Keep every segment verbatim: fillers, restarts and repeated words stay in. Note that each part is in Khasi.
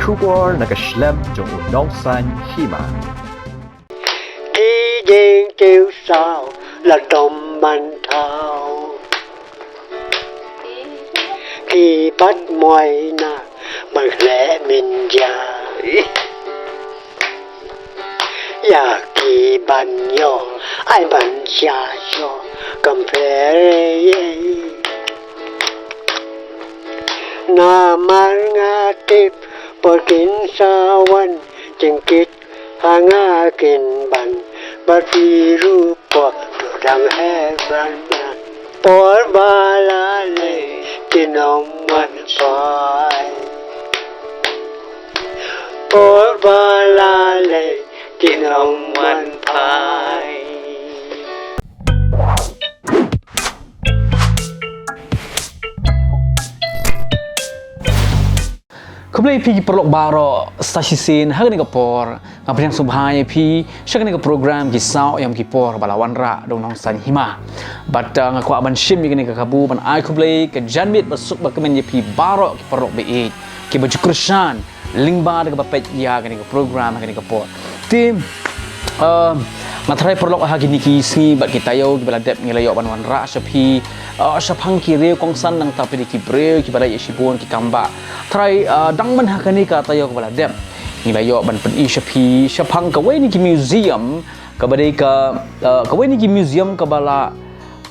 Khubor na ka shlem jong u Nongsaiñ Hima. Ki jingkiew saw la dom man thaw. Ki bat muai na ban khleh min ja. Ïa ki ban ïoh ai ban sha sho kam pher. Namar nga tip por kin sa wan jingkit ha nga kin ban, bad phi ruh por to dang heh ban ban. Por ba la leit kin ym wan phai. Por ba la leit kin ym wan phai. Khublei phi ki paralok baroh sa shisien ha kane ka por. Nga pdiang sngewbha ïa phi sha kane ka program Ki Saw Ïa Ki Por ba la wanrah da u Nongsaiñ Hima. Bad, uh, nga kwah ban shim ïa kane ka kabu ban ai khublei ka janmiet ba suk ba kmen ïa phi baroh ki paralok ba ïeit kiba ju kyrshan lyngba da kaba peit ïa kane ka program ha kane ka por. Te, uh, nga tharai paralok ha kine ki sngi bad ki taïew kiba la dep ngi la ïoh ban wanrah sha phi, uh, shaphang ki riew kongsan nangta pat ki briew kiba la ïa shibun ki kam ba. Tharai, uh, dang man ha kane ka taïew kaba la dep ngi la ïoh ban pyni sha phi shaphang kawei na ki museum kaba dei ka, uh, kawei na ki museum kaba la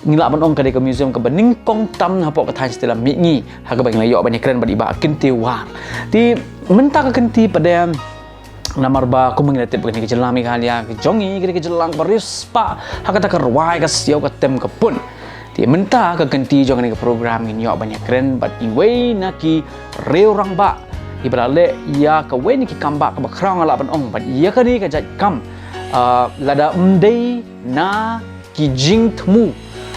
ngi lah ban ong ka dei ka museum kaba nyngkong tam hapoh ka thaiñ Shatila mihngi ha kaba ngi la ïoh ban ïakren bad i Bah Kynti War. Te mynta ka kynti pat de namar ba kumba ngi la tip ba kane ka jylla Meghalaya ka jong ngi ka dei ka jylla kaba riewspah ha kata ka rwai ka siaw ka tem ka pun. Te mynta ka kynti jong kane ka program ngin ïoh ban ïakren bad iwei na ki riew rangbah iba la leh ïa kawei na ki kam ba kaba khraw nga lah ban ong bad ïa kane ka jait kam, ah, lada ym dei na ki jingthmu,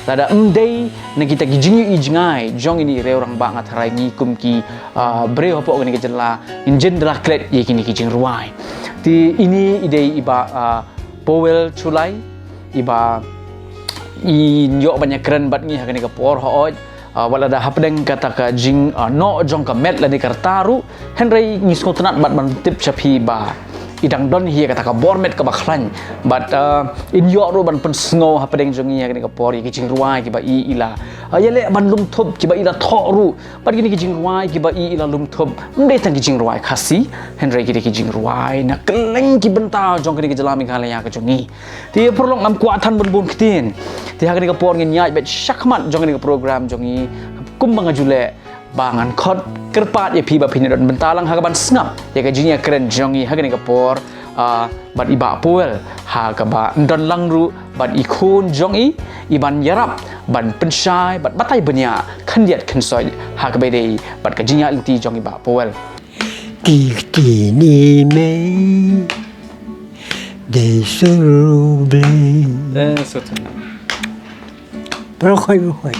lada ym dei na kita ki jingïohi jngai jong ine i riew rangbah nga tharai ngi kum ki, ah, briew hapoh kane ka jylla ngin jin da la klet ïa kine ki jingrwai. Te ine i dei i Bah, ah, Powell Shullai iba i ïoh ban ïakren bad ngi ha kane ka por hooid. Ah, wat lada hapdeng kata ka jing, ah, noh jong ka met lane ka rta ruh, hynrei ngi sngewtynnat bad ban tip sha phi ba i dang don hi ïa kata ka bor met kaba khlaiñ bad, ah, in ïoh ruh ban pynsngew hapdeng jong ngi ha kane ka por ïa ki jingrwai kiba i i la, ah, ïaleh ban lum thup kiba i la thoh ruh bad kine ki jingrwai kiba i i la lum thup ym dei tang ki jingrwai Khasi hynrei ki dei ki jingrwai na kylleng ki bynta jong kane ka jylla Meghalaya ka jong ngi. Te paralok ngam kwah than bun bun ktien. Te ha kane ka por ngin ïaid beit shakhmat jong kane ka program jong ngi kumba nga ju leh ba ngan khot kyrpad ïa phi ba phin ïa don bynta lang ha kaban sngap ïa ka jingïakren jong ngi ha kane ka por, ah, bad i Bah Powell ha kaba don lang ruh bad i khun jong i iban ïarap ban pynshai bad batai bniah khyndiat khynsoit ha kaba dei bad ka jingïaid lynti jong i Bah Powell. Ki ktien i mei dei sur U Blei. Eh, sutuna. Baroh khoit, baroh khoit.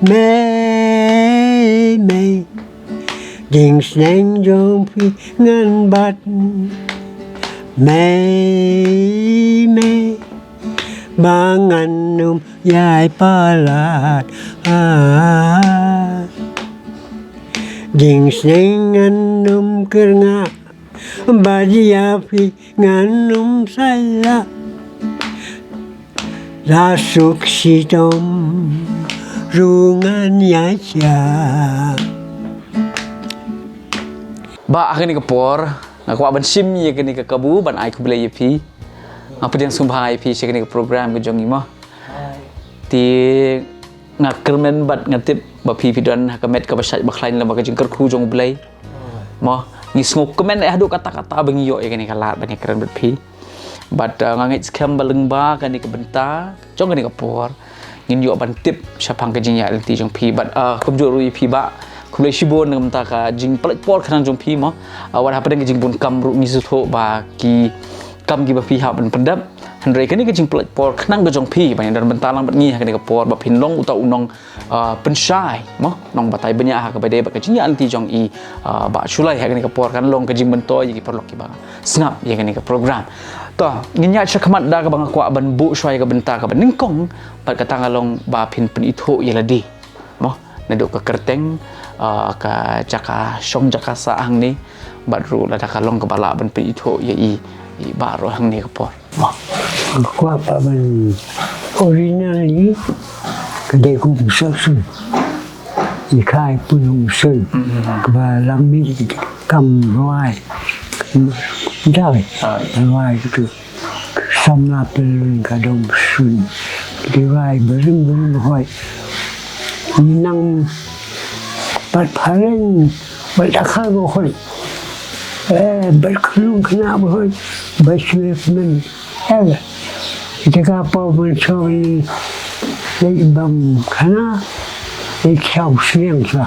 Mei, mei. Jingsneng jong phi ngan bat. Mei, mei. Ba ngan ym ïai palat. Ah. Jingsneng ngan ym kyrngah. Ba ïa phi ngan ym saila. La suk shitom ruh ngan ïa sha. Bah, ha kane ka por nga kwah ban shim ïa kane ka kabu ban ai khublei ïa phi. Nga pdiang sngewbha ïa phi sha kane ka program ka jong ngi mo. Te nga kyrmen bad nga tip ba phi phi don ha ka met kaba shait ba khlaiñ lyngba ka jingkyrkhu jong U Blei. Mo, ngi sngewkmen eh haduh katta katta ba ngi ïoh ïa kane ka lad ban ïakren bad phi. Bad, uh, nga ngeit skhem ba lyngba kane ka bynta jong kane ka por ngin ïoh ban tip shaphang ka jingïaid lynti jong phi. Bad, uh, kumjuh ruh ïa phi Bah, khublei shibun na ka bynta ka jingpynlait por khnang jong phi mo. Uh, wat hapdeng ka jingbun kam ruh ngi sngewthuh ba ki kam kiba phi hap ban pyndep. Hynrei kane ka jingpynlait por khnang ka jong phi ban ïadon bynta lang bad ngi ha kane ka por ba phin long uta u nong, ah, pynshai mo, nong batai bniah ha kaba dei bad ka jingïaid lynti jong i, ah, Bah Shullai ha kane ka por kan long ka jingmyntoi ïa ki paralok kiba sngap ïa kane ka program. To, ngin ïaid shakhmat da kaba nga kwah ban buh shuwa ïa ka bynta kaba nyngkong bad kata ka long ba phin pynithuh ïa lade. Mo, Naduh ka kyrteng, ah, ka jaka shong jaka sah hangne, bad ruh lada ka long kaba lah ban pynithuh ïa i, i bah ruh hangne ka por. Nga kwah pat ban originally ka dei kum Umsawsun. I Khai Pun Umsun. Kaba la mih kam rwai. Dei. Rwai kito. Samla pynlun ka dong sun. Ki rwai barim barim hoi. Ngi nang pat phareng, pat akhar ba hoi. Eh, pat khlung khynnah ba hoi. Ba shuh men. Eh, ita ka pa ban soi. Lei bam khana. Lei khiaw sliang sa.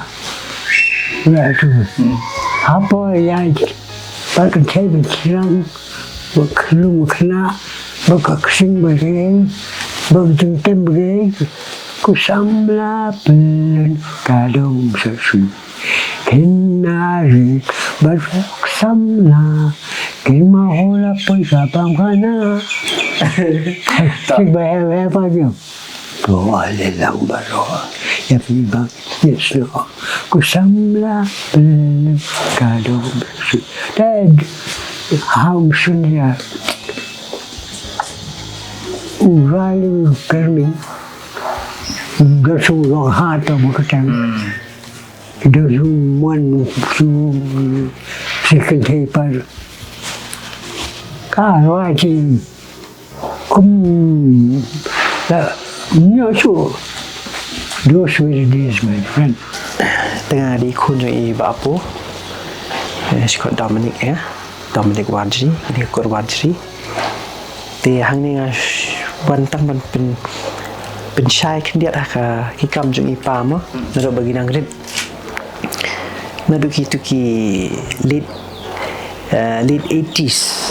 Ya tu. Apa ya. Pat ka thei ba sliang. Ba khlung khynnah, ba ka ksing ba rei, ba ka jingtem ba rei, ku samla pynlun ka dong sa sui. Khynnah rei, ba ka samla, kin ma hola poi ka pam khana. Sik ba hew hew pa jong. Ko ale lang baroh. Ya pi bang. Yes, no. Ku samla pynlun ka dong. Dad. Hau sun ya. Urali permi. Gasu long hata bukatang. Gasu man su second paper. Ka rati. Kum la nyo su. Those were the days, my friend. Tengah di khun jong i ba apo. Eh, shi khot Dominic, eh. Dominic Warjri, ini kur Warjri. Te hangne nga sh-, ban tang ban pyn, pynshai khyndiat ha ka ki kam jong i pa mo. Naduh ba ngi nang rit. Naduh kitu ki late, eh, late eighties.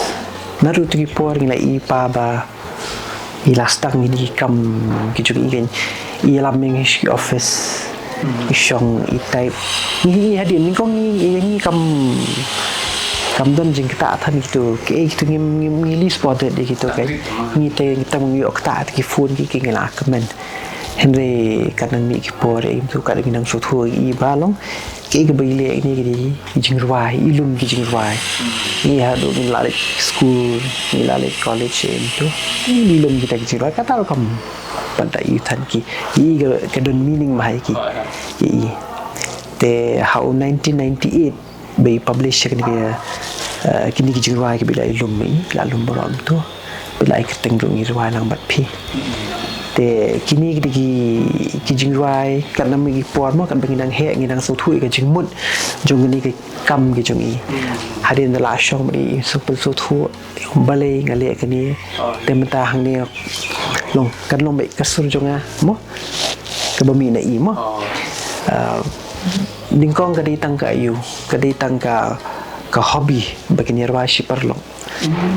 Naduh tu ki por ngi la i pa ba i la stang ngi ki kam ki jong i kan i la meng ki office. I shong i type. Ngi, ngi hadien ngi kong ngi, ngi, ngi kam, kam don jingktah than kitu. Ki, kitu ngi, ngi, ngi least bothered di kitu kan. Ngi te, ngi tam ngi ïoh ktah ki phone ki, ki ngi la kmen. Hynrei ka nang mih ki por em tu ka dang nang shu thu i ba long. Ki ka ba i leh ni ki di ki jingrwai, i lum ki jingrwai. Ni ha du ngi la leh school, ngi la leh college em tu. Ngi lum kita ki jingrwai kata kam. Panta i than ki. I ka, ka don meaning ma hai ki. Ki i. Te ha u nineteen ninety-eight. Ba i publish kini ki, eh, kini ki jingrwai ki ba i la i lum i, la lum baroh tu. Ba i la i kyrteng ruh ngi rwai lang bad phi. Te kini ki, ki, ki jingrwai, kat nam ki por mo, kat ba ngi nang heh, ngi nang sngewthuh i ka jingmut jong kini ki kam ki jong i. Hadien da la shong bad i, sngewpynsngewthuh, balei nga leh kini. Te mynta hangne long, kan long ba i ka sur jong nga, mo. Ka ba mih na i mo. Ah, nyngkong ka dei tang ka aïu, ka dei tang ka, ka hobby ba kin ïa rwai shi paralok.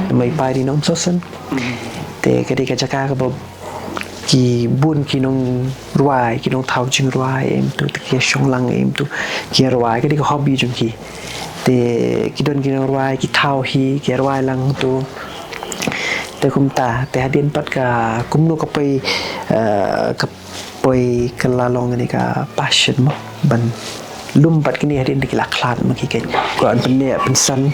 Namar i pa i dei nong Umsawsun. Te ka dei ka jaka ka ba ki bun ki nongrwai, ki nongthaw jingrwai em tu, te ki shong lang em tu, ki rwai, ka dei ka hobby jong ki. Te ki don ki nongrwai, ki thaw hi, ki rwai lang tu. Te kumta, te hadien pat ka, kumno ka poi, eh, ka poi ka la long kane ka passion mo. Ban lum pat kine hadien da ki la khlad mo ki keiñ. Kwah ban pynneh pynsan.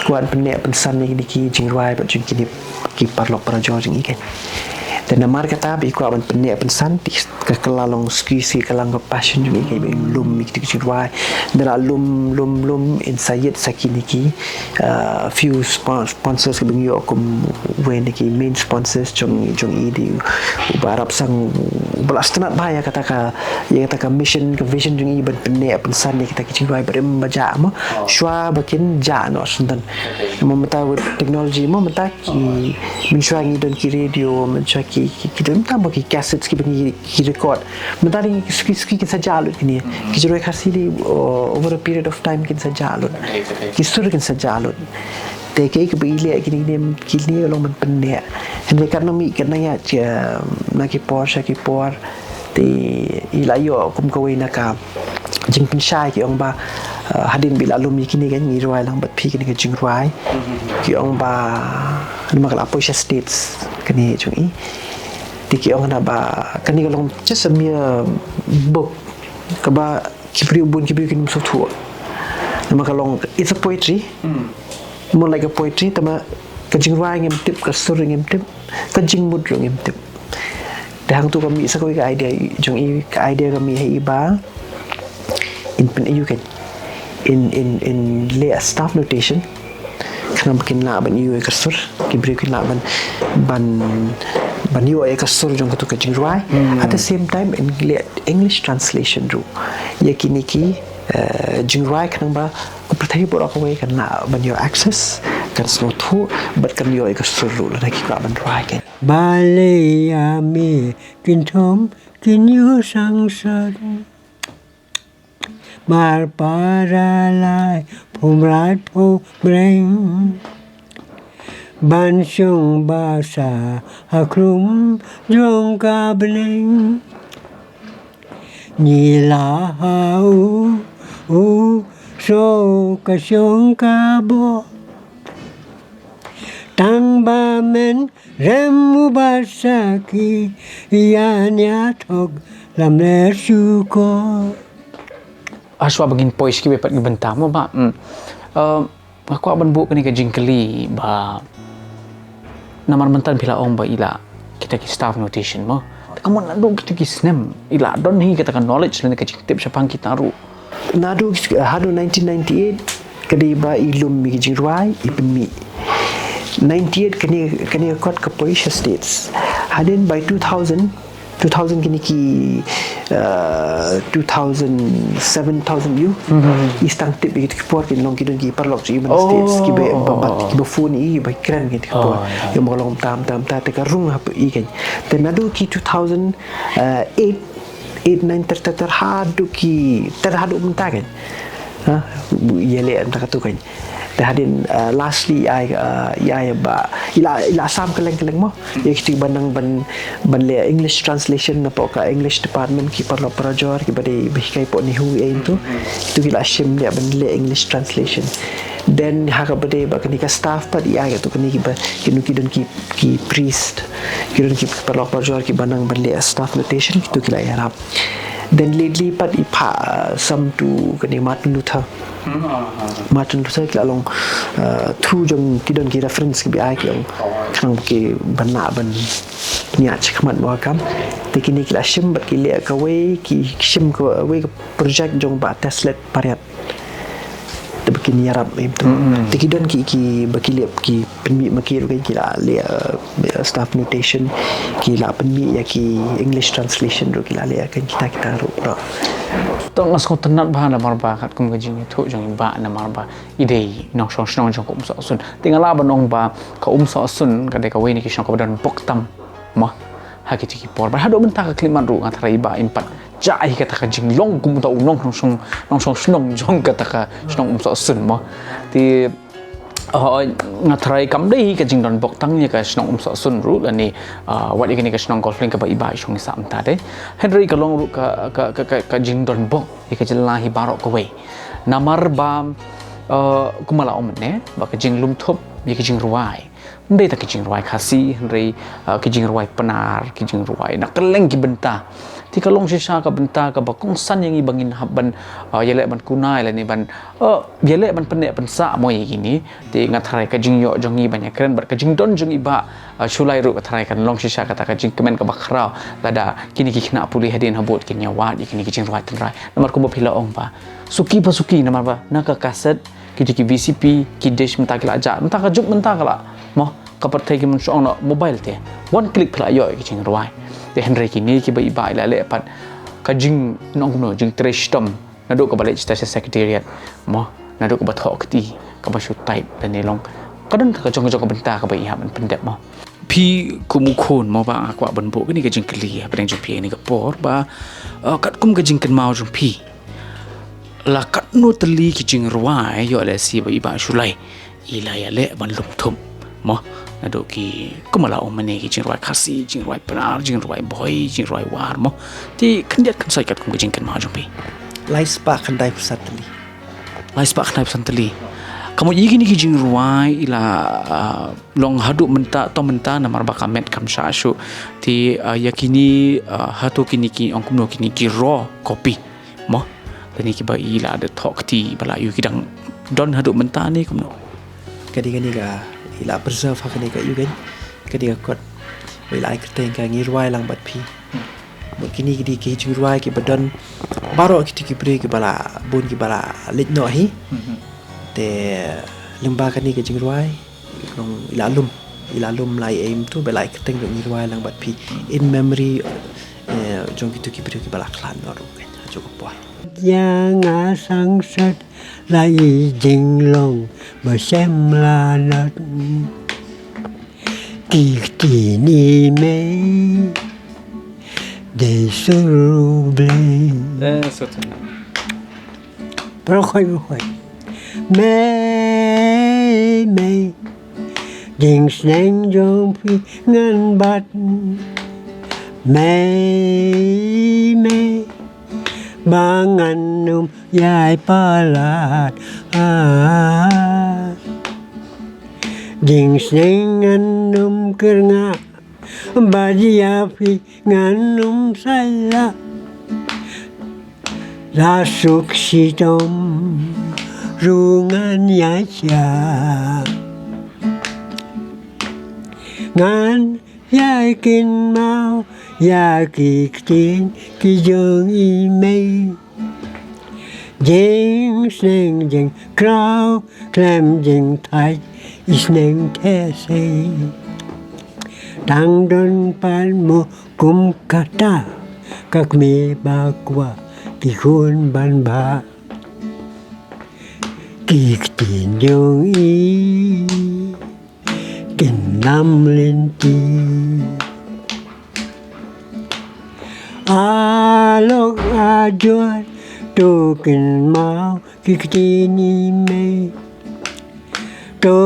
Kwah ban pynneh pynsan ïa kine ki jingrwai bad jong kine ki paralok parajor jong i keiñ. Te namar kata ba i kwah ban pynneh pynsan te ka, ka la long suki suki ka la long ka passion jong i keiñ ba in lum ïa kine ki jingrwai. Da la lum, lum, lum in sa ïit sa kine ki, uh, few spon-, sponsors ki ba ngi ïoh kum wei na ki main sponsors jong, jong i dei u Bah Rapsang, u ba la sngewtynnat bha ïa kata ka, ïa kata ka mission, ka vision jong i ban pynneh pynsan ïa kita ki jingrwai barim ba jah mo. Shuwa ba kin jah noh shen. Mo mynta with technology mo mynta ki, mynshuwa ngi don ki radio, mynshuwa ki, ki, ki don mynta mo ki cassettes ki ba ngi, ki record. Mynta dei ki suki suki kin sa jah lut kine. Ki jingrwai Khasi dei, oh, over a period of time kin sa jah lut. Ki sur kin sa jah lut. Te kaei kaba i leh kine, kine, kine long ban pynneh. Hynrei katno mi, katno ïa, eh, na ki por sha ki por. Te i la ïoh kum kawei na ka jingpynshai ki ong ba, eh, hadien ba i la lum ïa kine kan ngi rwai lang bad phi kane ka jingrwai. Ki ong ba namar ka la poi sha States kane jong i. Te ki ong na ba kane ka long just a mere book. Kaba ki briew, bun ki briew kin ym sngewthuh. Namar ka long, it's a poetry. More like a poetry, tangba ka jingrwai ngim tip, ka sur ngim tip, ka jingmut ruh ngim tip. Te hangtu ka mih sa kawei ka idea jong i, ka idea ka mih ha i ba in pyn-, ïoh kan, in, in, in leh staff notation. Khnang ba kin lah ban ïoh ïa ka sur, ki briew kin lah ban, ban, ban ïoh ïa ka sur jong katu ka jingrwai. At the same time, in leh English translation ruh ïa kine ki, eh, jingrwai, khnang ba ka pyrthei baroh kawei kan lah ban ïoh access, kan sngewthuh, bad kan ïoh ïa ka sur ruh lada ki kwah ban rwai kan. Balei ïa me kin thom kin ïoh sangsot. Mar para lai phew mrad phew breng. Ban shong basa ha khrum jong ka bneng. Ngi la ha u, u, so ka shong ka bo. Tang ba men rem u basa ki ïa nia thok lam ler shu ko. Hashwa ba ngin poi sha kiwei pat ki bynta mo bah. Hmm. Eh, nga kwah ban buh kane ka jingkylli ba namar mynta phi la ong ba i la kita ki staff notation mo. Te ka mut naduh kita ki snem i la don hi kata ka knowledge lane ka jingtip shaphang kita ruh. Naduh ki, haduh nineteen ninety-eight ka dei ba i lum ïa ki jingrwai, i pynmih. Ninety-eight kane, kane ka kot ka poi sha States. Hadien by two thousand, two thousand kine ki, uh, two thousand, seven thousand ïoh. I start tip ïa ki por kin long ki don ki paralok jong i ban States, ki ba, ba, ba, ki ba phone i, ba kren ki por. Ïa ba long tam, tam, ta, te ka rung hap i kan. Te naduh ki two thousand eight, eight, nine, ter, ter, ter, haduh ki, ter haduh mynta kan. Ha, ïaleh mynta katu kan. Te hadien, uh, lastly, i, uh, i, i ba, i la, i la sam kylleng kylleng mo. Ïa kitu ba nang ban, ban leh English translation napoh ka English department, ki paralok parajor, ki ba dei ba hikai poh NEHU ïa itu. Itu ki la shim leh ban leh English translation. Then ha ka ba dei ba kane ka staff pat i, ïa katu kane ki ba, kino ki don ki, ki priest, ki don ki paralok parajor ki ba nang ban leh staff notation, kitu ki la ïarap. Then lately pat i phah, uh, sam to kane Martin Luther. Martin Luther ki la long, uh, through jong ki don ki reference ki ba i, ki ong khnang ki ban lah ban ñiah shakhmat mo kam. Te kine ki la shim bad ki leh kawei, ki shim kawei ka project jong Bah Teslet Pariat. Te ba kin ïarap ïa itu. Te ki don ki, ki ba ki leh ki pynmih ma ki ruh kan, ki la leh, uh, staff notation, ki la pynmih ïa ki English translation ruh ki la leh kan, kita kita ruh. To nga sngewtynnat bha namar ba katkum ka jingïathuh jong i bah namar ba i dei nongshong shnong jong ka Umsohsun. Te nga lah ban ong ba ka Umsohsun ka dei kawei na ki shnong kaba don bok tam mo ha kito ki por. Bad haduh mynta ka khyllipmat ruh nga tharai ba im pat jia hi kata ka jinglong kum uta u nong, nongshong, nongshong shnong jong kata ka shnong Umsohsun mo. Te, uh, nga tharai kam dei hi ka jingdon bok tang ïa ka shnong Umsohsun ruh lane, uh, wat ïa kane ka shnong Golf Link kaba i bah i shong i sah mynta te. Hynrei ka long ruh ka, ka, ka, ka, ka jingdon bok ïa ka jylla hi baroh kawei. Namar ba, uh, kumba la ong mynne ba ka jinglum thup ïa ka jingrwai. Ym dei tang ki jingrwai Khasi, hynrei, uh, ki jingrwai Pnar, ki jingrwai na kylleng ki bynta. Te ka long shisha ka bynta kaba kongsan ïa ngi ba ngin hap ban, uh, ïaleh ban kunai lane ban, uh, ïaleh ban pynneh pynsah mo ïa kine. Te nga tharai ka jingïoh jong ngi ban ïakren bad ka jingdon jong i bah, uh, Shullai ruh ka tharai kan long shisha kata ka jingkmen kaba khraw lada kine ki khynnah pule hadien habud kin ïawad ïa kine ki jingrwai tynrai. Namar kumba phi la ong ba suki pa suki namar ba na ka kaset, kito ki V C P, ki dish mynta ki la jah. Mynta ka juk mynta ka la, mo, ka pyrthei ki mynshong na mobile te. One click phi la ïoh ki jingrwai. Te hynrei kine kiba i bah i la leh pat ka jing, nong kumno, jingtrei shitom. Naduh kaba leit sha secretariat, mo, naduh kaba thoh kti, kaba shu type lane long. Ka don ka jong ka jong ka bynta kaba i hap ban pyndep mo. Phi kum u khun mo bah nga kwah ban buh kane ka jingkylli hapdeng jong phi ha kane ka por ba, uh, katkum ka jingkynmaw jong phi. La katno tylli ki jingrwai ïoh lehse ba i bah Shullai i la ïaleh ban lum thup mo. Naduh ki kumba la ong mynne ki jingrwai Khasi, jingrwai Pnar, jingrwai Bhoi, jingrwai War mo. Te khyndiat khynsoit katkum ka jingkynmaw jong phi. Lai spah khyndai phew san tylli. Lai spah khyndai phew san tylli. Ka mut ïa kine ki jingrwai i la, ah, long haduh mynta, to mynta namar ba ka met kam shah shuh. Te, ah, ïa kine, ah, hato kine ki ong kumno kine ki raw copy. Kane kiba i la da thok kti ba la ïoh ki dang don haduh mynta ne kumno? Kane kane ka i la preserve ha kane ka ïoh kan. Kane ka kot ba i la ai kyrteng ka Ngi Rwai Lang Bad Phi. Mut kine ki dei ki jingrwai kiba don baroh kito ki briew kiba la bun kiba la leit noh hi. Te lyngba kane ka jingrwai, long i la lum, i la lum lai aim tu ba la ai kyrteng ka Ngi Rwai Lang Bad Phi in memory, eh, jong kito ki briew kiba la khlad noh ruh kan ha jong ka por. Ïa nga sangsat la i jinglong ba shem la nat. Ki ktien i mei dei sur U Blei. Eh, sot. Baroh khoit, baroh khoit. Mei, mei. Jingsneng jong phi ngan bat. Mei, mei. Ba ngan ym ïai palat. Ah. Jingsneng ngan ym kyrngah. Ba ïa phi ngan ym saila. La suk shitom ruh ngan ïa shah. Ngan ïa kynmaw ïa ki ktien ki jong i mei. Jingsneng jingkraw khlem jingthait i sneng theh sei. Tang don pat mo kum kata ka kmie ba kwah ki khun ban bha. Ki ktien jong i kin lam lynti. A lok a jor to kynmaw ki ktien i mei. To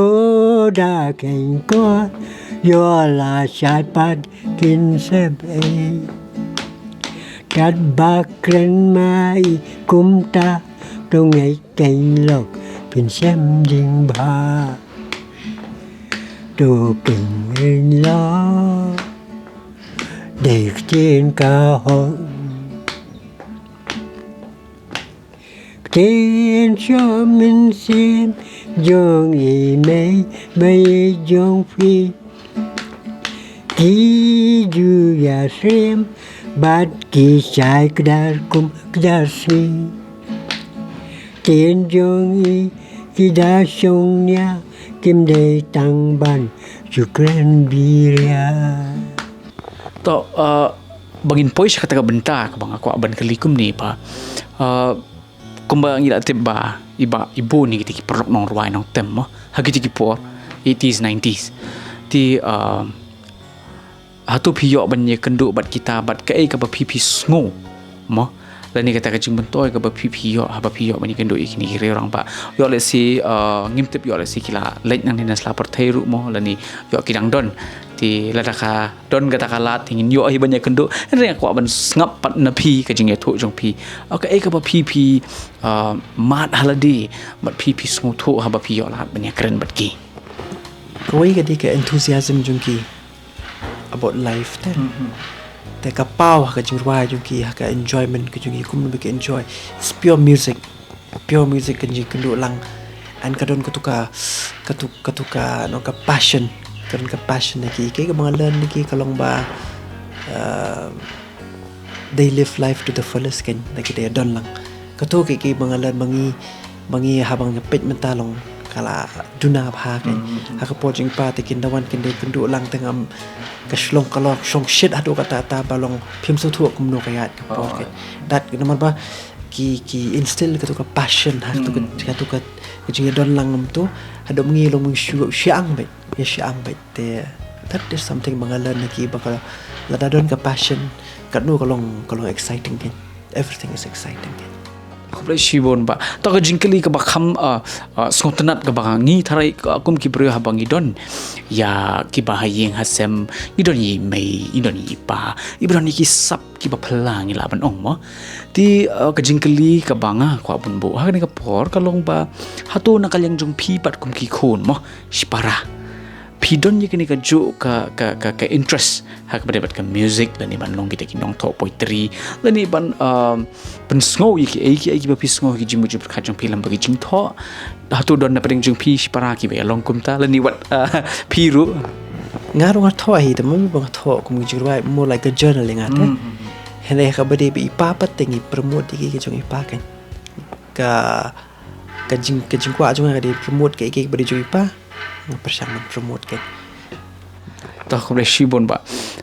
da khein ko ïoh la shai pat kin sep ei. Kat ba kren ma i kumta to ngeit khein lok phin shem jingbha. To khein lok dei ktien ka hok. Ktien sha mynsiem jong i mei ba i jong phi. Ki ju ïasyriem bad ki shai kdar kum kdar sngi. Ktien jong i ki da shong nia kim dei tang ban ju kren biria. To, uh, ba ngin poi sha kata ka bynta kaba nga kwah ban kylli kumne ba, uh, kumba ngi la tip ba i ba i bun ïa kiti ki paralok nongrwai nongtem mo ha kiti ki por eighties nineties. Te, uh, hato phi ïoh ban ïakynduh bad kita bad kaei kaba phi phi sngew mo? Lane kata ka jingmyntoi kaba phi phi ïoh haba phi ïoh ban ïakynduh ïa kine ki rangbah. Ïoh lehse, uh, ngim tip, ïoh lehse ki la leit nangne na sla pyrthei ruh mo, lane ïoh ki dang don. Te lada ka don kata ka lad te ngin ïoh hi ban ïakynduh. Hynrei nga kwah ban sngap pat na phi ka jingïathuh jong phi. Uh, kaei kaba phi phi, uh, mad ha lade bad phi phi sngewthuh haba phi ïoh lad ban ïakren bad ki. Kawei ka dei ka enthusiasm jong ki about life te. Te ka paw ha ka jingrwai jong ki, ha ka enjoyment ka jong ki, kumno ba ki enjoy. It's pure music. Pure music ka jingkynduh lang. And ka don katu ka, katu, katu ka, no, ka passion. Ka don ka passion na ki. Kaei kaba nga learn na ki ka long ba, uh, they live life to the fullest kan, na ki dei don lang. Kato kaei kaei ba nga learn ba ngi, ba ngi haba nga peit mynta long ka la duna bha kan. Ha ka por jingpa te kin da wan kin dei kynduh lang te ngam ka shlong ka long shong shit haduh kata ta ba long phim sngewthuh kumno ka ïaid ka por kan. That namar ba ki, ki instill kato ka passion ha kato ka, kato ka, ka jingdon lang ngam tu haduh ngi long ngi shu, shu ang beit. Ïa shu ang beit. Te that is something ba nga learn na ki ba ka lada don ka passion katno ka long, ka long exciting kan. Everything is exciting kan. Khublei shibun bah. To ka jingkylli kaba kham, uh, uh, sngewtynnat kaba ngi tharai, uh, kum ki briew haba ngi don ïa kiba ha ïing ha sem, ngi don ïa i mei, ngi don ïa i pa, ngi don ïa ki sap kiba phylla ngi lah ban ong mo. Te, uh, ka jingkylli kaba nga kwah ban buh ha kane ka por ka long ba hato na ka liang jong phi pat kum ki khun mo, shipara phi don ïa kane ka juh ka, ka, ka, ka interest ha kaba dei bad ka music, lane ban long kita ki nongthoh poetry, lane ban, um, pynsngew ïa kiei kiei kiba phi sngew ha ki jingmut jingpyrkhat jong phi lem bad ki jingthoh? Hato don na pdeng jong phi shipara kiba ïalong kumta, lane wat, uh, phi ruh? Nga ruh nga thoh hi, te ma ba nga thoh kum ki jingrwai, more like a journal ïa nga te. Hmm, hmm, hmm. Hynrei ha kaba dei ba i pa pat te ngi promote ïa ki, ki jong i pa kan. Ka, ka jing, ka jingkwah jong nga ka dei promote kaei kaei kaba dei jong i pa. Nga pyrshang ban promote kan. To, khublei shibun bah.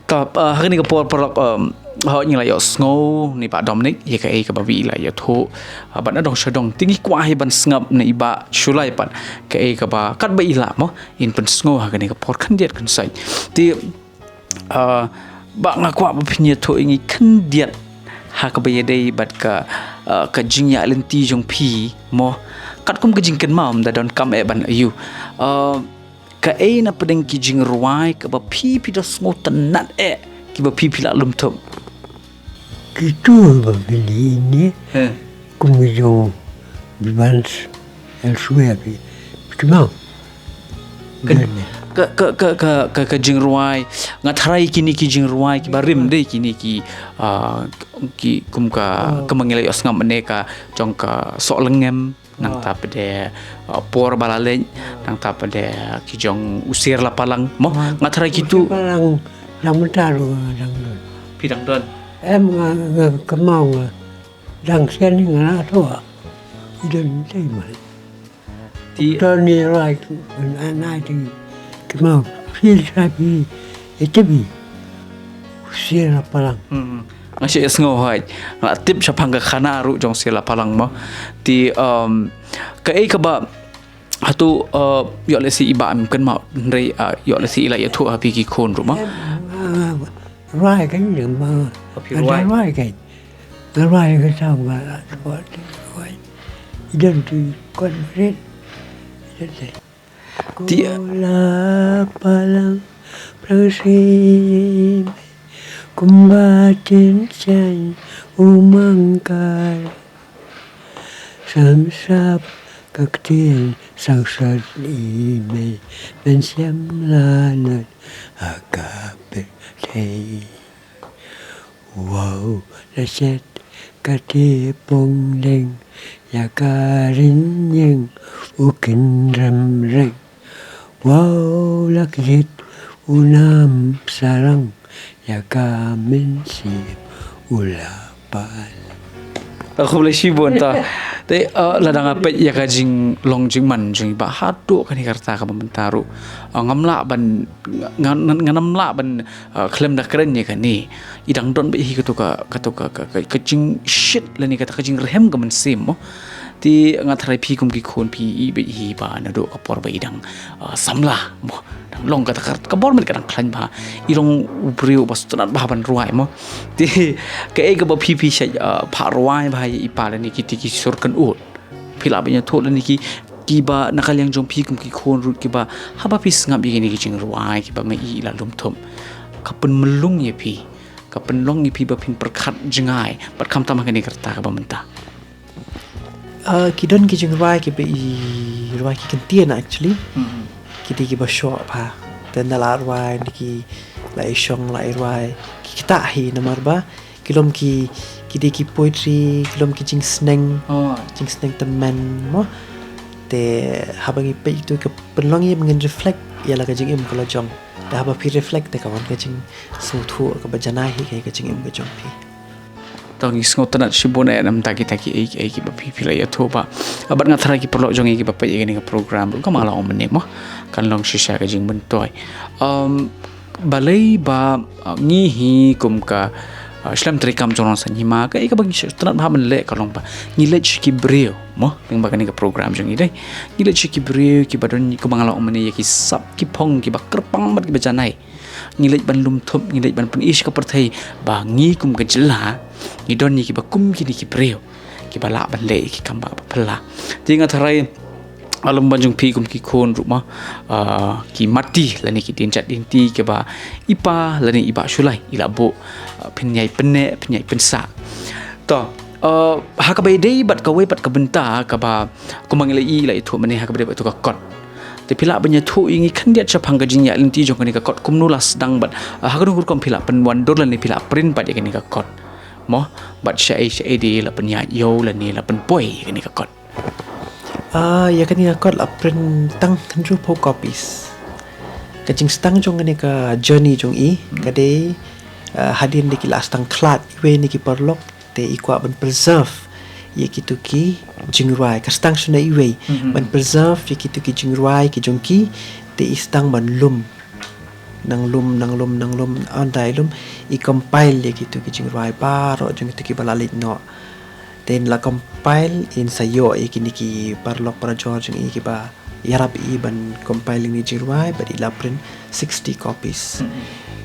To, uh, ha kane ka por paralok, um, hooid ngi la ïohsngew na i Bah Dominic ïa kaei kaba phi la ïathuh, uh, bad na dong sha dong. Te ngi kwah hi ban sngap na i Bah Shullai pat kaei kaba katba i lah mo, in pynsngew ha kane ka por khyndiat khynsoit. Te, uh, bah, nga kwah ba phin ïathuh ïa ngi khyndiat ha kaba ïadei bad ka, uh, ka jingïaid lynti jong phi mo. Katkum ka jingkynmaw, ym da donkam eh ban ïoh, uh, kaei na pdeng ki jingrwai kaba phi, phi da sngewtynnat eh, kiba phi, phi la lum thup? Kito ba phi leh ne. He. Kum ki jong Bivans, elsewhere phi, phi kynmaw? Ka, ka, ka, ka, ka, ka jingrwai, nga tharai kine ki jingrwai kiba rim dei kine ki, ah, ki kum ka, oh, ka ma ngi la ïohsngew mynne ka jong ka Sohlengem, nangta pat de, uh, Por Ba La Leit, nangta pat de ki jong U Sier La Palang mo. Ah, nga tharai kito. U Sier La Palang, dang mynta ruh nga dang don. Phi dang don? Em, nga, nga kynmaw nga dang sien nga la thoh. I don te ma. Ti Tony Wright, an ai ti kynmaw. Phi sa phi, ite phi. U Sier La Palang. Hmm. Nga shu ïohsngew hooid. Nga la tip shaphang ka khana ruh jong Sier La Palang mo. Te, um, kaei kaba, hato, uh, ïoh lehse i bah ym kynmaw, hynrei, uh, ïoh lehse i la ïathuh ha phi ki khun ruh mo. Em, uh, rwai kan, em, uh, rwai kan. Rwai kan, rwai. I don tu kon rit. I don te. Ti- Ko La Palang, Palang Sime, kumba tin shan u mangkar. Sam sap ka ktien sangsar i mei, ben siam la nat ha ka pyrthei. Wow, la shet ka te pong deng, ïa ka rin ïeng u kin rem reng. Wow, la kjit u nam sarang, ïa ka mynsiem u La Palang. Khublei shibun ta. Te, uh, lada nga peit ïa ka jinglong jingman jong i bah haduh kane ka rta kaba mynta ruh, uh, ngam lah ban, nga, nga, ngam lah ban, uh, khlem da kren ïa kane. I dang don beit hi kato ka, kato ka, ka, ka, ka jingshit lane kata ka jingrhem ka mynsiem mo. Te nga tharai phi kum ki khun phi i beit hi ba naduh ka por ba i dang, uh, samla mo. Dang long kata ka, ka bor met ka dang khlaiñ bha. I long u briew ba sngewtynnat bha ban rwai mo. Te kaei kaba phi phi shait, uh, phah rwai bha ïa i pa lane kiti ki sur kynud? Phi lah ban ïathuh lane ki, kiba na ka liang jong phi kum ki khun ruh kiba haba phi sngap ïa kine ki jingrwai kiba ma i la lum thup, ka pynmlung ïa phi, ka pynlong ïa phi ba phin pyrkhat jngai bad khamtam ha kane ka rta kaba mynta. Ah, ki don ki jingrwai kiba i rwai ki kyntien actually. Hmm. Ki dei kiba shoh bha. Te ynda la rwai, ynda ki la i shong, la i rwai, ki ktah hi namar ba ki long ki, ki dei ki poetry, ki long ki jingsneng. Oh. Jingsneng tymmen mo. Te haba ngi peit tu ka pynlong ïa ba ngin reflect ïa la ka jingim ka la jong. Te haba phi reflect te ka wan ka jingsngewthuh kaba janai hi ka, ka jingim ka jong phi. To ngi sngewtynnat shibun eh namar kita kiei kiei kiba phi phi la ïathuh bah. Bad nga tharai ki paralok jong ngi kiba peit ïa kane ka program ruh kumba nga la ong mynne mo, kan long shisha ka jingmyntoi. Um, balei ba, uh, ngi hi kum ka, uh, shlem treikam jong nongsan hima, kaei kaba ngi sngewtynnat bha ban leh ka long ba ngi leit sha ki briew mo, lyngba kane ka program jong ngi dei. Ngi leit sha ki briew kiba don, kumba nga la ong mynne, ïa ki sap ki phong kiba kyrpang bad kiba janai. Ngi leit ban lum thup, ngi leit ban pyni sha ka pyrthei ba ngi kum ka jylla ngi don ïa kiba kum kine ki briew kiba lah ban leh ïa ki kam ba phylla. Te nga tharai, ah, lem bad jong phi kum ki khun ruh mo, ah, ki matti lane ki dienjat dienti kiba i pa lane i bah Shullai i la buh, ah, phin ïai pynneh, phin ïai pynsah. To, ah, ha kaba ïadei bad kawei pat ka bynta kaba kumba ngi la i, la ïathuh mynne, ha kaba ïadei bad tu ka kot. Te phi lah ban ïathuh ïa ngi khyndiat shaphang ka jingïaid lynti jong kane ka kot, kumno la sdang bad, ah, ha kano ka rukom phi lah pynwandur lane phi lah print pat ïa kane ka kot. Mo, bad shaei shaei de la pynïaid ïa u lane la pynpoi ïa kane ka kot. Ah, ïa kane ka kot la print tang hynriewphew copies. Ka jingsdang jong kane ka journey jong i, ka dei, ah, hadien de ki la sdang khlad iwei na ki paralok, te i kwah ban preserve ïa kito ki jingrwai. Ka sdang shano iwei, ban preserve ïa kito ki jingrwai ki jong ki, te i sdang ban lum. Nang lum, nang lum, nang lum, ynda i lum, i compile ïa kito ki jingrwai baroh jong kito kiba la leit noh. Te in la compile, in sa ïoh ïa kine ki paralok parajor jong i kiba ïarap i ban compile ïa kine ki jingrwai, bad i la print sixty copies.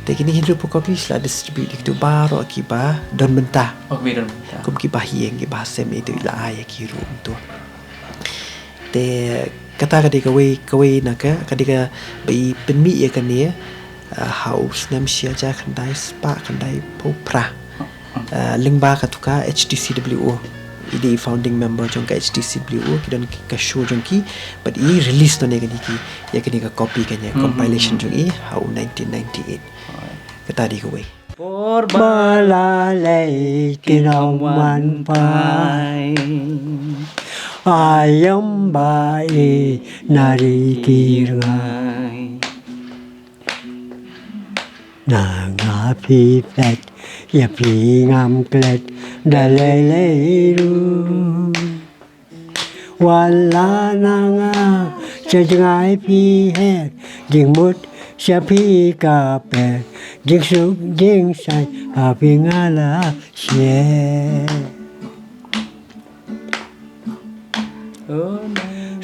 Te kine ki hynriewphew copies la distribute ïa kito baroh kiba don bynta. Oh, kiba don bynta. Kum kiba ha ïing, kiba ha sem, ïa kito i la ai ïa ki ruh kumto. Te kata ka dei kawei, kawei na ka, ka dei kaba i pynmih ïa kane, ah, ha u snem shi hajar khyndai spah khyndaiphew phra. Ah, lyngba katu ka H T C W O. I dei founding member jong ka H T C W O, ki don ka show jong ki, bad i release noh ïa kane ki, ïa kane ka copy kane, compilation jong i, ha u nineteen ninety-eight. Kata dei kawei. Por ba la leit ki nongwan phai, aïom ba i na ri ki rngai. Na nga phi phet, ïa phi ngam klet, da lei lei ruh. Wat la na nga sha jngai phi her, jingmut sha phi ka per, jingsuk jingsaiñ ha phi nga la share.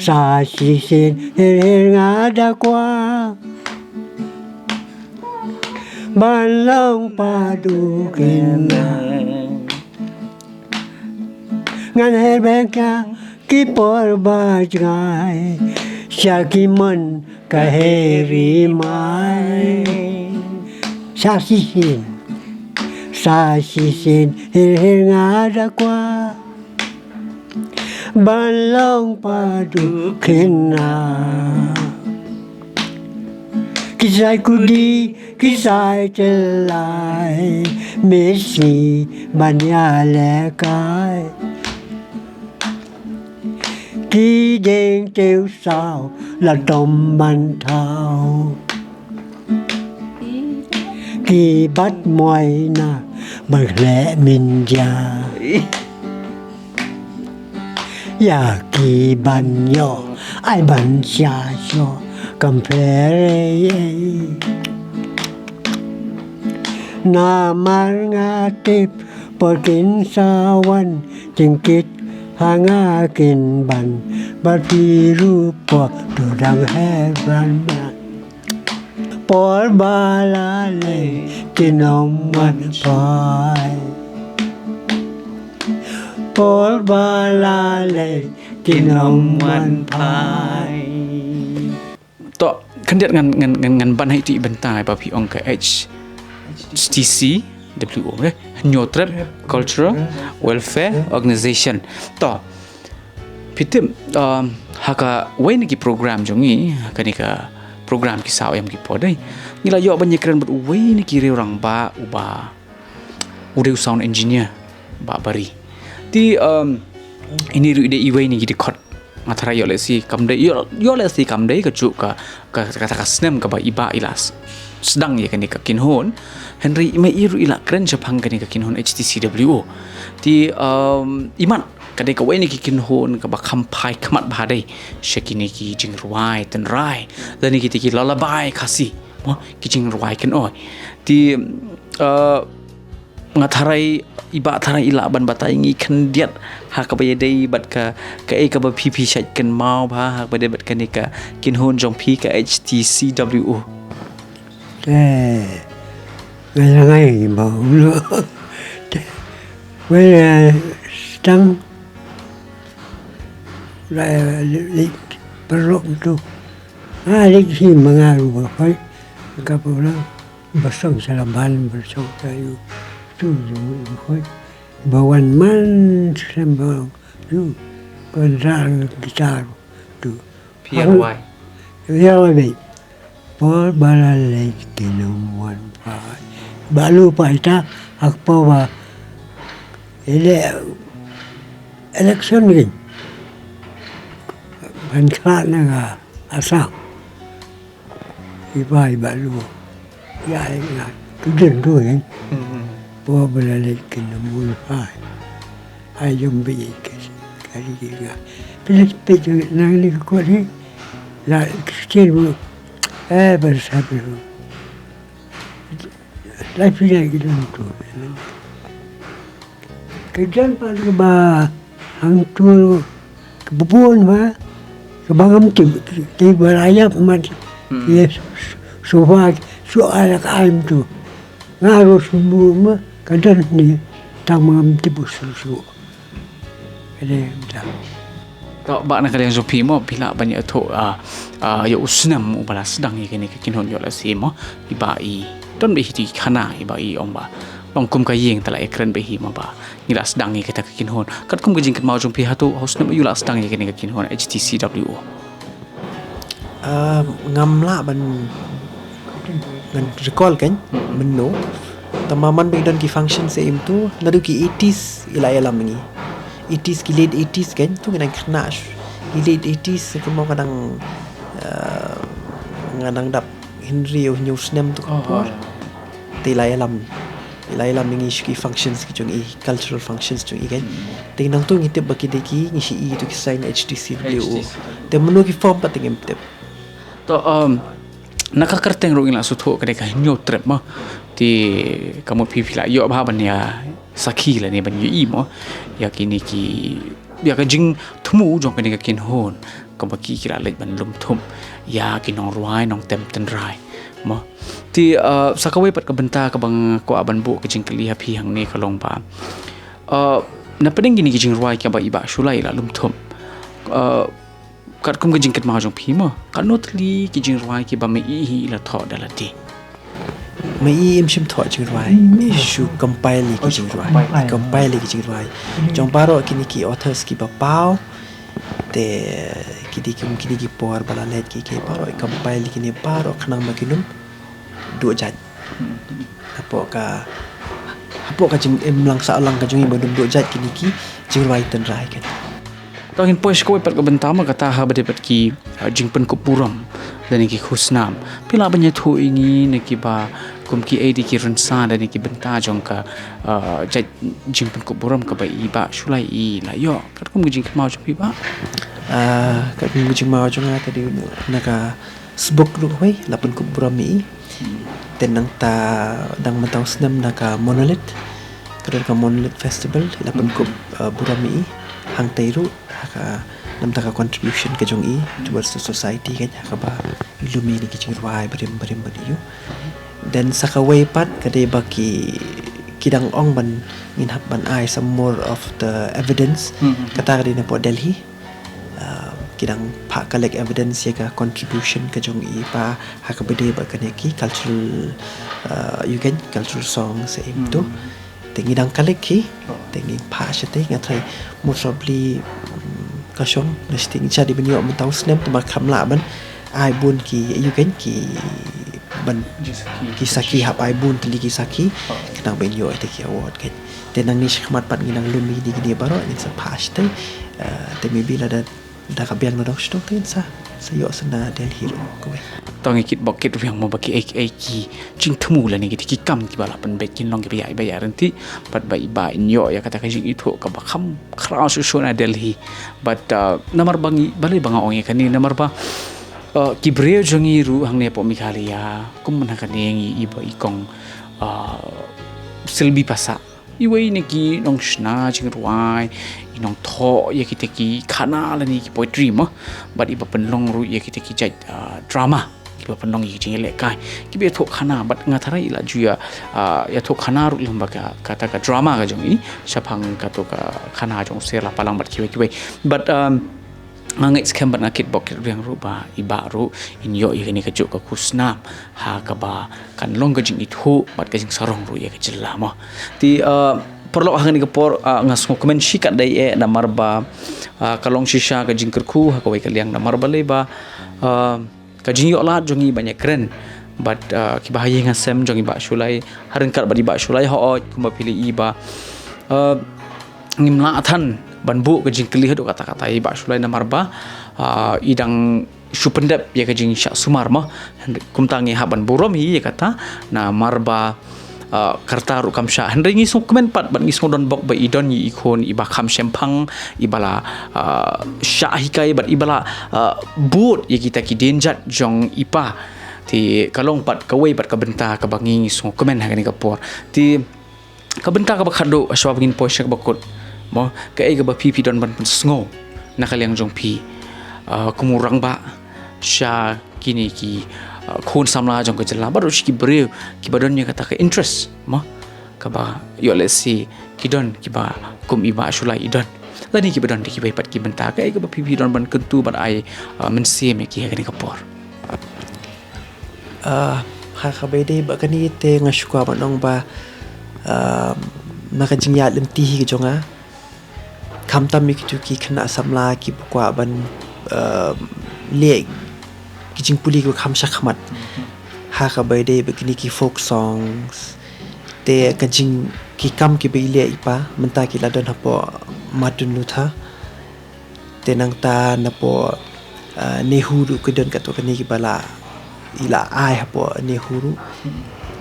Sa shisien hir hir nga da kwah ban long pat u khynnah. Ngan her beit ïa ki por ba jngai, sha ki mon ka heri mai. Sa shisien, sa shisien hir hir nga da kwah ban long pat u khynnah. Ki sai kudi, ki sai tyllai, mih sngi ban ïalehkai. Ki dieng tiew saw la tom ban thaw, ki bat muaina ban khleh mynjia. Ïa ki ban ïoh ai ban sha shoh kam pher ei ei. Namar nga tip por kin sa wan, jingkit ha nga kin ban, bad phi ruh por to dang her ban ban. Por ba la leit ki nongwan phai. Por ba la leit ki nongwan phai. To, khyndiat ngan, ngan, ngan, ngan ban ha iti i bynta ba phi ong ka H T C W O, eh? Hynñiewtrep Cultural Welfare Organization. To, phi tip, um, ha kawei na ki program jong ngi, ha kane ka program Ki Saw Aïom Ki Por dei, ngi la ïoh ban ïakren bad uwei na ki rangbah uba u dei u sound engineer, Bah Bari. Te, um, ine ruh i dei iwei na ki dkhot. Nga tharai ïoh lehse kam dei, ïoh, ïoh lehse kam dei kajuh ka, ka, kata ka snem kaba i bah i la s-, sdang ïa kane ka kynhun. Hynrei i mei i ruh i la kren shaphang kane ka kynhun H T C W O. Te, um, imat ka dei kawei na ki kynhun kaba kham phai khmat bha dei sha kine ki jingrwai tynrai lane kita ki lullaby Khasi. Mo, ki jingrwai kynoi. Te, uh, nga tharai, i bah tharai i lah ban batai ngi khyndiat ha kaba ïadei bad ka, kaei kaba phi phi shait kynmaw bha ha kaba ïadei bad kane ka kynhun jong phi ka H T C W O. Te nga la ngai ba u lo. Te, well, eh, sdang la, eh, li, li, paralok tu. Ah, li ki ma nga ruh ba khoi. Ka pura ba song sha la ban ba song sha yu. Tu yu ba khoi. Ba wan man sem ba yu. Ba ndar gitar tu. P R Y. Ïa wa beit. Por ba la leit ki nong wan phai. Ba lu phai ta, ha ka por ba ele-, election ri. Ban khlad na ka Assam. I phai ba lu. Ïa, ïa, tu den tu ri. Por ba la leit ki nong wan phai. Ai jong beit ki, ka ri ki nga. Phi leit peit nang ni ka kot hi. La Christian bu. Eh, ba sa phi bu. La phi la ki dang tu. Ka jan pat kaba hangtu kaba bun ba. Kaba ngam tip, ki ba la ïap mat. Hmm. Yes, so ba, so ala ka ai tu. Nga ruh shu mut ma, ka don hangne, tang ma ngam tip u shu shu. Ka dei kumta. To, Bah, na ka liang jong phi mo, phi lah ban ïathuh, ah, ah, ïa u snem uba la sdang ïa kane ka kynhun ïoh lehse mo, i Bah i don beit hi ki khana, i Bah i ong ba long kum ka ïing te la ïakren beit hi mo Bah, ngi la sdang ïa kata ka kynhun. Katkum ka jingkynmaw jong phi hato, ha u snem aiu la sdang ïa kane ka kynhun H T C W O? Ah, ngam lah ban, ngan recall kan, mynno. Tang ba man ba i don ki function sa im tu, naduh ki eighties i la ïalam ngi. Eighties, ki late eighties kan, tu ngi dang khynnah shuh. Ki late eighties, kumno ka dang, ah, nga dang dap hynriew, hynñiew snem tu ka por. Te i la ïalam. I la ïalam ngi sha ki functions ki jong i, cultural functions jong i kan. Hmm. Te nangtu ngi tip ba ki dei ki, ngi shu i tu ki sign H T C W O. H T C W O. Te mynno ki form pat te ngim tip. To, um, na ka kyrteng ruh ngi la sngewthuh ka dei ka Hynñiew Trep mo. Te ka mut phi phi la ïoh bha ban ïa sakhi lane ban ïohi mo. Ïa kine ki, ïa ka jingthmu jong kane ka kynhun. Kaba ki ki la leit ban lum thum ïa ki nongrwai nongtem tynrai mo. Te, uh, sa kawei pat ka bynta kaba nga kwah ban buh ka jingkylli ha phi hangne ka long ba, uh, na pdeng kine ki jingrwai kiba i Bah Shullai i la lum thum, uh, katkum ka jingkynmaw jong phi mo, katno tylli ki jingrwai kiba ma i hi i la thoh da lade? Ma i im shym thoh jingrwai, i shu compile ïa ki jingrwai. I compile ïa ki jingrwai jong baroh kine ki authors kiba paw. Te ki dei ki, ki dei ki por ba la leit ki, ki baroh i compile ïa kine baroh khnang ba kin ym duh jait. Hapoh ka, hapoh ka jingim lang sah lang ka jong i ba ym duh jait kine ki jingrwai tynrai kan. To ngin poi sha kawei pat ka bynta mo, kata ha ba dei pat ki, uh, jingpynkup burom lane ki khusnam. Phi lah ban ïathuh ïa ngi na kiba kum kiei dei ki rynsan lane ki bynta jong ka, uh, jait jingpynkup burom kaba i Bah Shullai i la ïoh. Katkum ka jingkynmaw jong phi Bah? Ah, katkum ka jingkynmaw jong nga te dei na ka sbuk ruh hoi la pynkup burom ïa i. Te nangta dang mynta u snem na ka Monolith, ka don ka Monolith Festival, i la pynkup, uh, burom ïa i. Hangtei ruh ha ka, namar ka contribution ka jong i towards the society kan, ha kaba i lum ïa kine ki jingrwai barim barim bad ïa u. Then sa kawei pat ka dei ba ki, ki dang ong ban, ngin hap ban ai some more of the evidence. Hmm, hmm, hmm. Kata ka dei na pdeng Delhi. Uh, ki dang phah collect evidence ïa ka contribution ka jong i Bah ha kaba dei bad kane ki cultural, uh, ïa kine cultural songs, eh, im tu. Hmm. Te ngi dang collect hi. Oh. Te ngi phah shatei, nga tharai most probably, mm, ka shong na shatei ngi shah dei ban ïoh mynta u snem, te ba kham lah ban ai bun ki, ïa kine ki ban, ki sakhi. Ki sakhi, hap ai bun tylli ki sakhi. Oh. Khnang ban ïoh ïa ki award kan. Te nangne shakhmat pat ngi nang lum ïa kine baroh, ngin sa phah shatei. Eh, te maybe lada da ka biang na dong shatei te ngin sa, sa ïoh sa na Delhi ruh kawei. To ngi kitbok kitrwiang mo ba kiei kiei ki jingthmu lane ki, ki kam kiba la pynbeit kin long kiba ïaid ba ïaid ryntih, bad ba i Bah in ïoh ïa kata ka jingithuh kaba kham khraw shuh shuh na Delhi. Bad, uh, namar ba ngi, balei ba nga ong ïa kane, namar ba, uh, ki briew jong ngi ruh hangne hapoh Meghalaya, kum mynta kane ngi i Bah i kong, uh, Selby Passah. Iwei na ki nongshna jingrwai, i nongthoh ïa kita ki khana lane ki poetry mo. Bad iba pynlong ruh ïa kita ki jait, ah, drama. Kiba pynlong ïa ki jingïalehkai. Kiba ïathuh khana, bad nga tharai i la ju ïa, ah, ïathuh khana ruh lem bad ka, kata ka drama ka jong i. Shaphang kato ka khana jong u Sir Lapalang bad kiwei kiwei. Bad, um, nga ngeit skhem bad nga kitbok kitrwiang ruh ba i Bah ruh in ïoh ïa kane kajuh ka khusnam ha kaba kan long ka jingithuh bad ka jingsarong ruh ïa ka jylla mo. Te, uh, paralok, ha kane ka por, uh, nga sngewkmen shikatdei eh namar ba, uh, ka long shisha ka jingkyrkhu ha kawei ka liang namar balei ba, uh, ka jingïoh lad jong ngi ban ïakren bad, ah, kiba ha ïing ha sem jong i Bah Shullai, ha ryngkat bad i Bah Shullai, hooid, kumba phi la ïohi ba, ah, ngim lah than ban buh ka jingkylli haduh katta katta ïa i Bah Shullai namar ba, ah, i dang shu pyndep ïa ka jingshah sumar mo. Kumta ngi hap ban burom hi ïa kata namar ba, ah, ka rta ruh kam shah. Hynrei ngi sngewkmen pat bad ngi sngew donbok ba i don ïa i khun iba kham shemphang, iba la, ah, shah hikai bad iba la, ah, bud ïa kita ki dienjat jong i pa. Te ka long pat kawei pat ka bynta kaba ngi sngewkmen ha kane ka por. Te ka bynta kaba khatduh, hashwa ba ngin poi sha kaba kut, mo, kaei kaba phi phi don ban pynsngew na ka liang jong phi, ah, kum u rangbah sha kine ki, ah, khun samla jong ka jylla bad ruh sha ki briew kiba don ïa kata ka interest, mo, kaba ïoh lehse ki don kiba kum i Bah Shullai i don, lane kiba don da kiwei pat ki bynta, kaei kaba phi phi don ban kyntu ban ai, ah, mynsiem ïa ki ha kane ka por? Ah, ha kaba ïadei bad kane te nga shu kwah ban ong ba, ah, na ka jingïaid lynti hi ka jong nga, khamtam ïa kitu ki khynnah samla kiba kwah ban, ah, leh ki jingpule kiba kham shakhmat ha kaba ïadei bad kine ki folk songs. Te ka jing, ki kam kiba i leh i pa mynta ki la don hapoh Martin Luther. Te nangta napoh, ah, NEHU ruh ki don katto katne kiba la, i la ai hapoh NEHU ruh.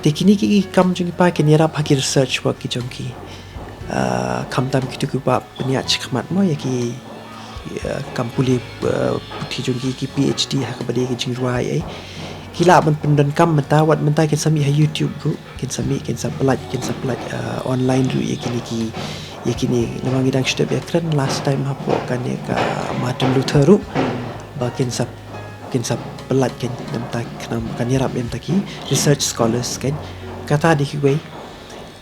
Te kine ki kam jong ki pa kin ïarap ha ki research work ki jong ki. Ah, khamtam kitu kiba pynïaid shakhmat mo ïa ki, ah, kam pule, ah, puthi jong ki, ki PhD ha kaba ïadei ki jingrwai ei. Ki lah ban pyndonkam mynta, wat mynta kin sa mih ha YouTube ruh. Kin sa mih, kin sa pynlait, kin sa pynlait, ah, online ruh ïa kine ki, ïa kine, namar ngi dang shu dep ïakren last time hapoh kane ka Martin Luther ruh ba kin sa, kin sa pynlait kan, namar ta khnang kan ïarap ïa kita ki research scholars kan. Kata dei kiwei.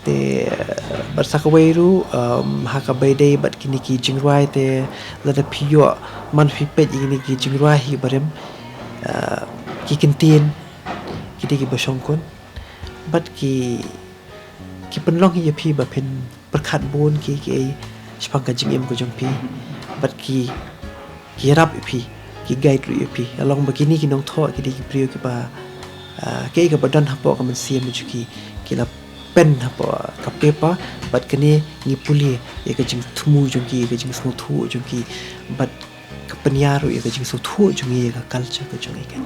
Te, ah, bad sa kawei ruh, um, ha kaba ïadei bad kine ki jingrwai te lada phi ïoh, man phi peit ïa kine ki jingrwai hi barim, ah, ki kyntien ki dei kiba shongkun. Bad ki, ki pynlong hi ïa phi ba phin pyrkhat bun ki, ki ei shaphang ka jingim ka jong phi. Bad ki, ki ïarap ïa phi, ki guide ruh ïa phi. Ka long ba kine ki nongthoh ki dei ki briew kiba, ah, ki ei kaba don hapoh ka mynsiem jong ki, ki la pen hapoh ka paper, bad kane ngi pule ïa ka jingthmu jong ki, ïa ka jingsngewthuh jong ki, bad ka pynïar ruh ïa ka jingsngewthuh jong ngi ïa ka culture ka jong ngi kan.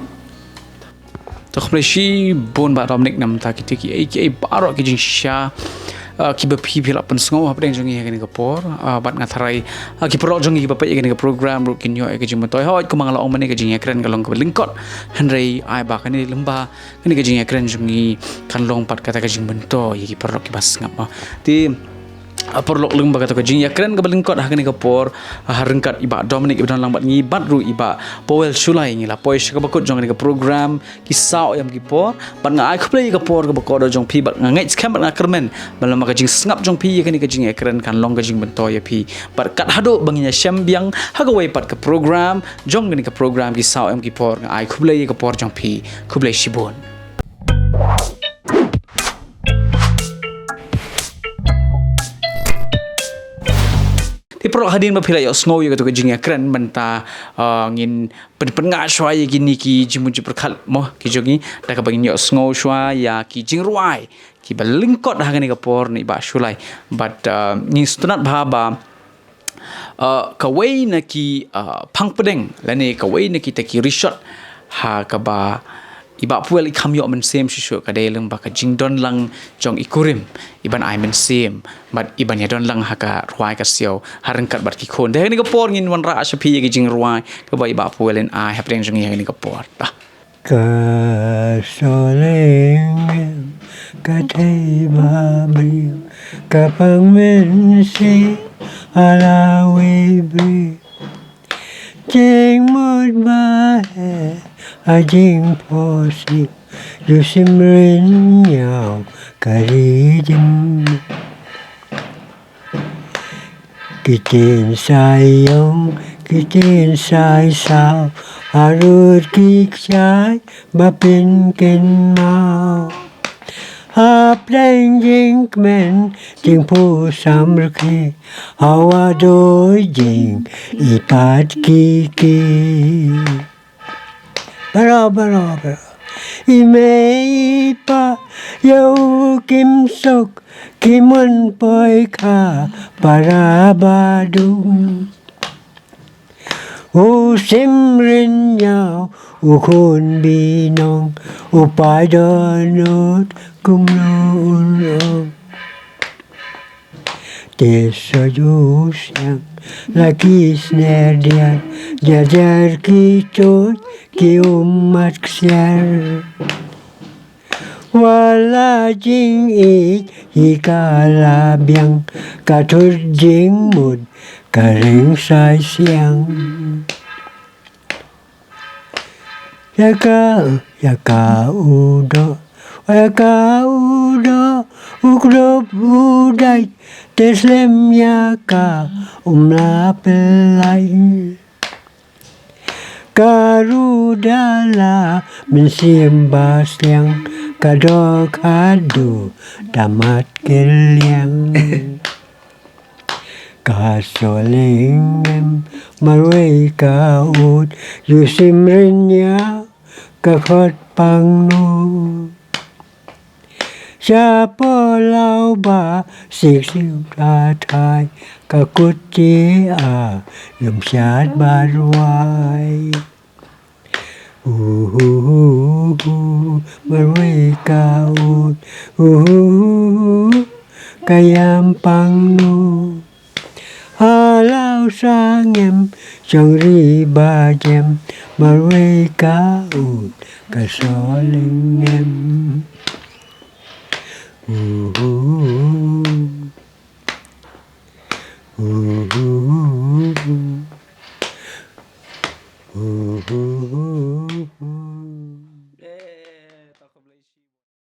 To khublei shibun Bah Dominic namar kita ki ei ki ei baroh ki jingshisha, ah, kiba phi phi la pynsngew hapdeng jong ngi ha kane ka por, ah, bad nga tharai, ah, ki paralok jong ngi kiba peit ïa kane ka program ruh kin ïoh ïa ka jingmyntoi. Hooid, kumba nga la ong mynne, ka jingïakren ka long kaba lyngkot, hynrei ai ba kane lyngba kane ka jingïakren jong ngi kan long pat kata ka jingmyntoi ïa ki paralok kiba sngap, ah. Te, ah, paralok, lyngba kata ka jingïakren kaba lyngkot ha kane ka por, ah, ha ryngkat i Bah Dominic iba don lang bad ngi bad ruh i Bah Powell Shullai, ngi la poi sha kaba kut jong kane ka program Ki Saw Ïam Ki Por, bad nga ai khublei ïa ka por kaba kordor jong phi, bad nga ngeit skhem bad nga kyrmen ba lem ka jingsngap jong phi ïa kane ka jingïakren kan long ka jingmyntoi ïa phi. Bad kat haduh ba ngin ïashem biang ha kawei pat ka program jong kane ka program Ki Saw Ïam Ki Por, nga ai khublei ïa ka por jong phi. Khublei shibun. Te paralok, hadien ba phi la ïohsngew ïa katu ka jingïakren mynta, ah, ngin pyn, pynngat shuwa ïa kine ki jingmut jingpyrkhat mo ki jong ngi, da kaba ngin ïohsngew shuwa ïa ki jingrwai kiba lyngkot ha kane ka por na i Bah Shullai. Bad, ah, ngi sngewtynnat bha ba, ah, kawei na ki, ah, phang pdeng lane kawei na kita ki rishot ha kaba i Bah Powell i kham ïoh mynsiem shuh shuh ka dei lyngba ka jingdon lang jong i kurim iban ai mynsiem bad iban ïadon lang ha ka rwai ka siaw ha ryngkat bad ki khun. Te ha kane ka por ngin wanrah sha phi ïa ka jingrwai kaba i Bah Powell in ai hapdeng jong ngi ha kane ka por. Bah. Ka sawleng ka thei ba briew, ka pang mynsiem ha lawei briew. Jingmut ba heh ha jingphohsniew, ju shim rynñiaw ka ri jingmut. Ki ktien sa ïong, ki ktien sa saw, harud ki kshaid ba pynkynmaw. Hapdeng jingkmen jingphohsniew rkhie, hawa doi jingïohi pat ki ki. Baroh, baroh, baroh. I mei i pa ïa u kim suk, ki mon poi kha para ba dung. U Simrynñiaw, u khun Binong, u paidon ut kumno un ong. Te soi u siang la ki sner diar, diar diar ki choi ki ummat ksiar. Wat la jingïeit hi ka la biang, ka thut jingmut ka ring sai siang. Ïa ka, ïa ka u doh, ïa ka u doh, u kdup u dait, te slem ïa ka um la pynlait. Ka ruda la mynsiem ba sliang, ka doh khadduh da mat kylliang. Ka Sohlyngem marwei ka ud, ïa u Simrynñiaw ka khot pangnud. Sha Palau ba sik sik ka thai, ka kut jia ïum shad ba rwai. Uhuhu, marwei ka ud, uhuhu, ka ïam pangnud. Halau sangem, shong ri ba jem, marwei ka ud, ka Sohlyngem. Uhuhu.